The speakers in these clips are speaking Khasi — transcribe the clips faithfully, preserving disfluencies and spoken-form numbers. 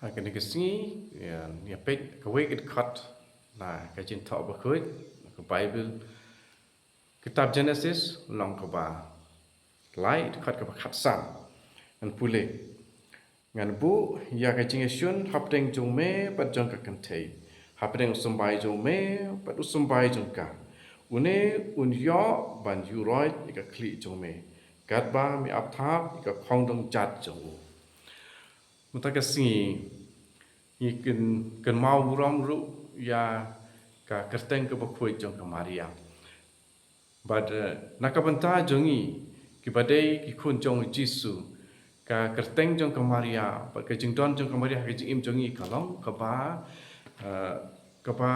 Ha kane ka sngi, ïa, ïa peit kawei ka dkhot na ka Jingthoh Bakhuid, ka Baibl, kitab Jenesis, lynnong kaba lai, dkhot kaba khatsan. Ngan pule. Ngan buh ïa ka jingïashun hapdeng jong me bad jong ka kynthei, hapdeng u symbai jong me bad u symbai jong ka. Une un ïoh ban ïuroit ïa ka khlieh jong me, katba me ap thap ïa ka khongdong jat jong u. Mynta ka sngi ngi kyn, kynmaw burom ruh ïa ka kyrteng kaba khuid jong ka Maria. Bad, eh, na ka bynta jong ngi kiba dei ki khun jong u Jisu, ka kyrteng jong ka Maria bad ka jingdon jong ka Maria ha ka jingim jong ngi ka long kaba, eh, kaba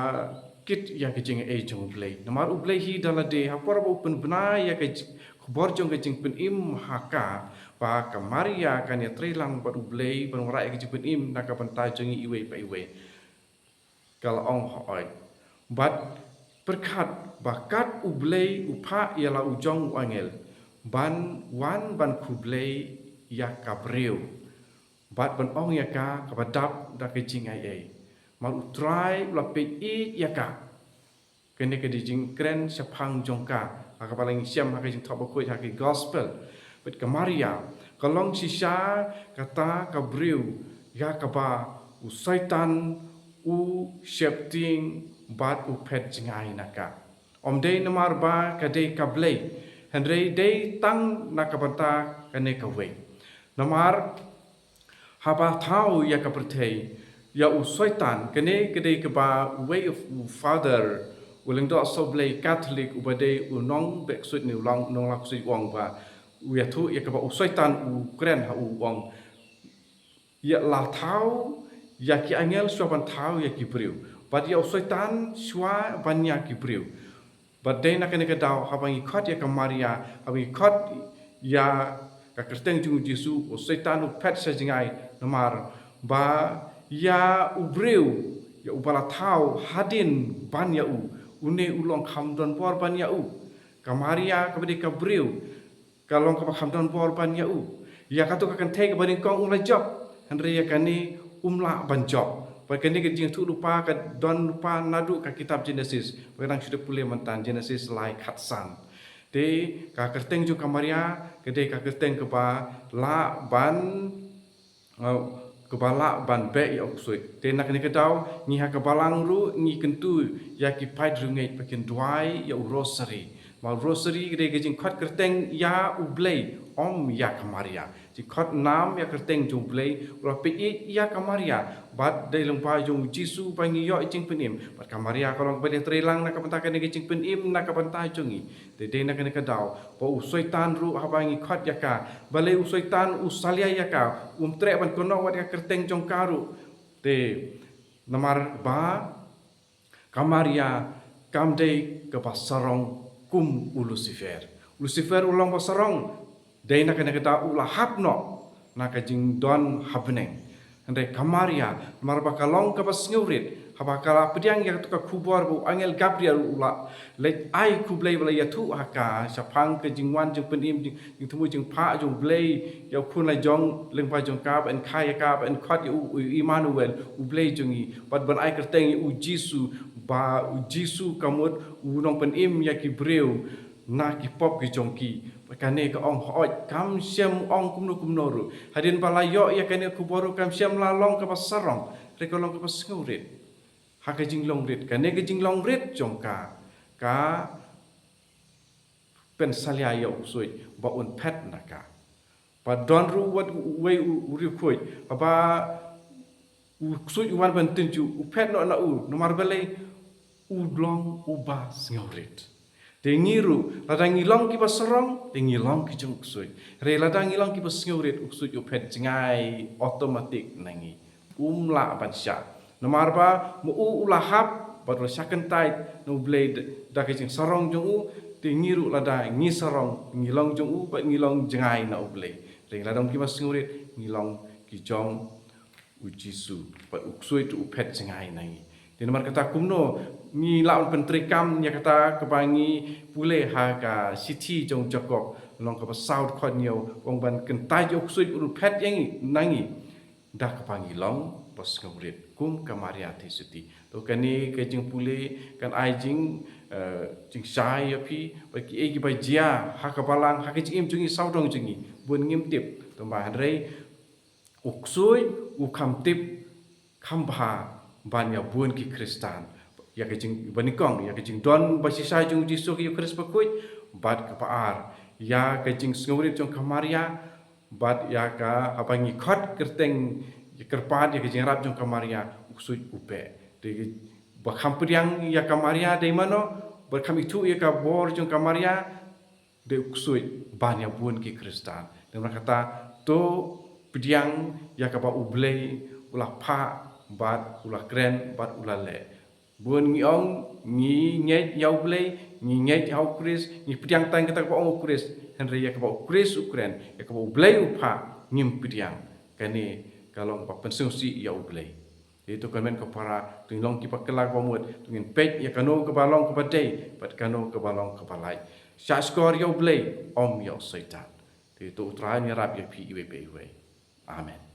kit ïa ka jingaiei jong U Blei. Namar U Blei hi da lade, ha por ba u pynbna ïa ka ji-, khubor jong ka jingpynim ha ka, ba ka Maria kan ïatreilang bad U Blei ban wanrah ïa ka jingpynim na ka bynta jong ngi iwei pa iwei. Ka la ong hooid. Bad pyrkhat ba kat U Blei u phah ïa la u jong u angel ban wan ban khublei ïa ka briew, bad ban ong ïa ka kaba dap da ka jingaiei. Namar U Trai u la peit ïeit ïa ka. Kane ka dei jingkren shaphang jong ka, ha kaba la ngi shem ha ka Jingthoh Bakhuid, ha ka gospel. Bad ka Maria ka long shisha kata ka briew ïa kaba u Soitan u sheptieng bad u phet jngai na ka. Ym dei namar ba ka dei ka blei, hynrei dei tang na ka bynta kane kawei. Namar haba thaw ïa ka pyrthei ïa u Soitan, kane ka dei kaba uwei u father, u lyngdoh sohblei Katholik, uba dei u nongbeh ksuid ne u long nonglah ksuid, u ong ba u ïathuh ïa kaba u Soitan u kren ha u, u ong, ïa la thaw ïa ki angel shuwa ban thaw ïa ki briew, bad ïa u Soitan shuwa ban ïa ki briew. Bad dei na kane ka daw, haba ngi khot ïa ka Maria, haba ngi khot ïa ka kyrteng jong u Jisu, u Soitan u phet sha jngai, namar ba ïa u briew, ïa uba la thaw hadien ban ïa u, une u long kham don bor ban ïa u. Ka Maria kaba dei ka briew, ka long kaba kham don bor ban ïa u. Ïa kato ka kynthei kaba nyngkong u la jop, hynrei ïa kane um lah ban jop. Bad kane ka jingïathuh lypa ka don lypa naduh ka kitab Jenesis, ba ngan shu dep pule mynta, Jenesis lai khatsan. Te ka kyrteng jong ka Maria ka dei ka kyrteng kaba lah ban, uh, kaba lah ban beh ïa u ksuid. Te na kane ka daw ngi ha ka balang ruh ngi kyntu ïa ki paid riewngeit ba kin duwai ïa u Rosary. Namar u Rosary ka dei ka jingkhot kyrteng ïa U Blei, ym ïa ka Maria. Jingkhot nam ïa ka kyrteng jong U Blei, u la peit ïeit ïa ka Maria, bad dei lyngba jong u Jisu ba ngi ïoh jingpynim. Bad ka Maria ka long kaba ïatreilang na ka bynta kane ka jingpynim na ka bynta jong ngi. Te dei na kane ka daw ba u Soitan ruh, haba ngi khot ïa ka, balei u Soitan u salia ïa ka, um treh ban kynnoh wat ïa ka kyrteng jong ka ruh. Te namar ba ka Maria kam dei kaba sarong kum u Lucifer. U Lucifer u long ba sarong, dei na kane ka daw u la hap noh na ka jingdon ha bneng. Hynrei ka Maria, namar ba ka long kaba sngewrit, haba ka la pdiang ïa kato ka khubor ba u angel Gabriel u la leit ai khublei ba la ïathuh ha ka shaphang ka jingwan jingpynim, jing, jingthmu jingphah jong U Blei ïa u khun la jong lyngba jong ka, ban kha ïa ka, ban khot ïa u, u Immanuel, U Blei jong ngi, bad ban ai kyrteng ïa u Jisu, ba u Jisu ka mut u nongpynim ïa ki briew na ki pop ki jong ki. Bad kane ka ong hooid, kam shym ong kumno kumno ruh. Hadien ba la ïoh ïa kane ka khubor ruh kam shym la long kaba sarong, hynrei ka long kaba sngewrit. Ha ka jinglong rit, kane ka jinglong rit jong ka, ka pynsalia ïa u ksuid ba un phet na ka. Ba don ruh wat uwei u, u riewkhuid, haba u ksuid u wan ban tynjuh, u phet noh na u, namar balei? U long uba sngewrit. Te ngi ruh, lada ngi long kiba sarong, te ngi long ki jong u ksuid. Hynrei lada ngi long kiba sngewrit, u ksuid u phet jngai automatic na ngi. Um lah ban shah. Namar ba ma u u la hap bad u la shah kyntait na U Blei da, da ka jingsarong jong u, te ngi ruh lada ngi sarong, ngi long jong u bad ngi long jngai na U Blei. Hynrei lada ngi kiba sngewrit, ngi long ki jong u Jisu, bad u ksuid u phet jngai na ngi. Te namar kata kumno ngi lah ban pyntreikam ïa kata kaba ngi pule ha ka shithi jong u Jakob, lynnong kaba saw, dkhot hynñiew, ong ban kyntait ïa u ksuid u phet ïa ngi, na ngi. da kaba ngi long ba sngewrit kum ka Maria Theisotti. To kane ka jingpule kan ai jing, eh, jingshai ïa phi ba kiei kiba jia ha ka balang, ha ka jingim jong ngi, sawdong jong ngi, bun ngim tip. To ba hynrei u ksuid u kham tip kham bha ban ïa bun ki Khristan ïa ka jing, ba nyngkong ïa ka jingdon ba shisha jong u Jisu ha ka Ïukharist bakhuid, bad kaba ar ïa ka jingsngewrit jong ka Maria, bad ïa ka haba ngi khot kyrteng, ïa kyrpad ïa ka jingïarap jong ka Maria, u ksuid u beh. Te ba kham pdiang ïa ka Maria dei mano, ba kham ithuh ïa ka bor jong ka Maria, dei u ksuid ban ïa bun ki Khristan. Namar kata, to pdiang ïa kaba U Blei u la phah bad u la kren bad u la leh. Bun ngi ong ngi ngeit ïa U Blei, ngi ngeit ïa U Khrist, ngi pdiang tang kata kaba ong U Khrist, hynrei ïa kaba U Khrist u kren, ïa kaba U Blei u phah ngim pdiang. Kane ka long ba pynsngewsih ïa U Blei. Te to kmen ko para, to ngin long kiba kylla ba mut, to ngin peit ïa kano kaba long kaba dei bad kano kaba long kaba lait. Shah shkor ïa U Blei, ym ïa u Soitan. Te to U Trai un ïarap ïa phi iwei pa iwei. Amen.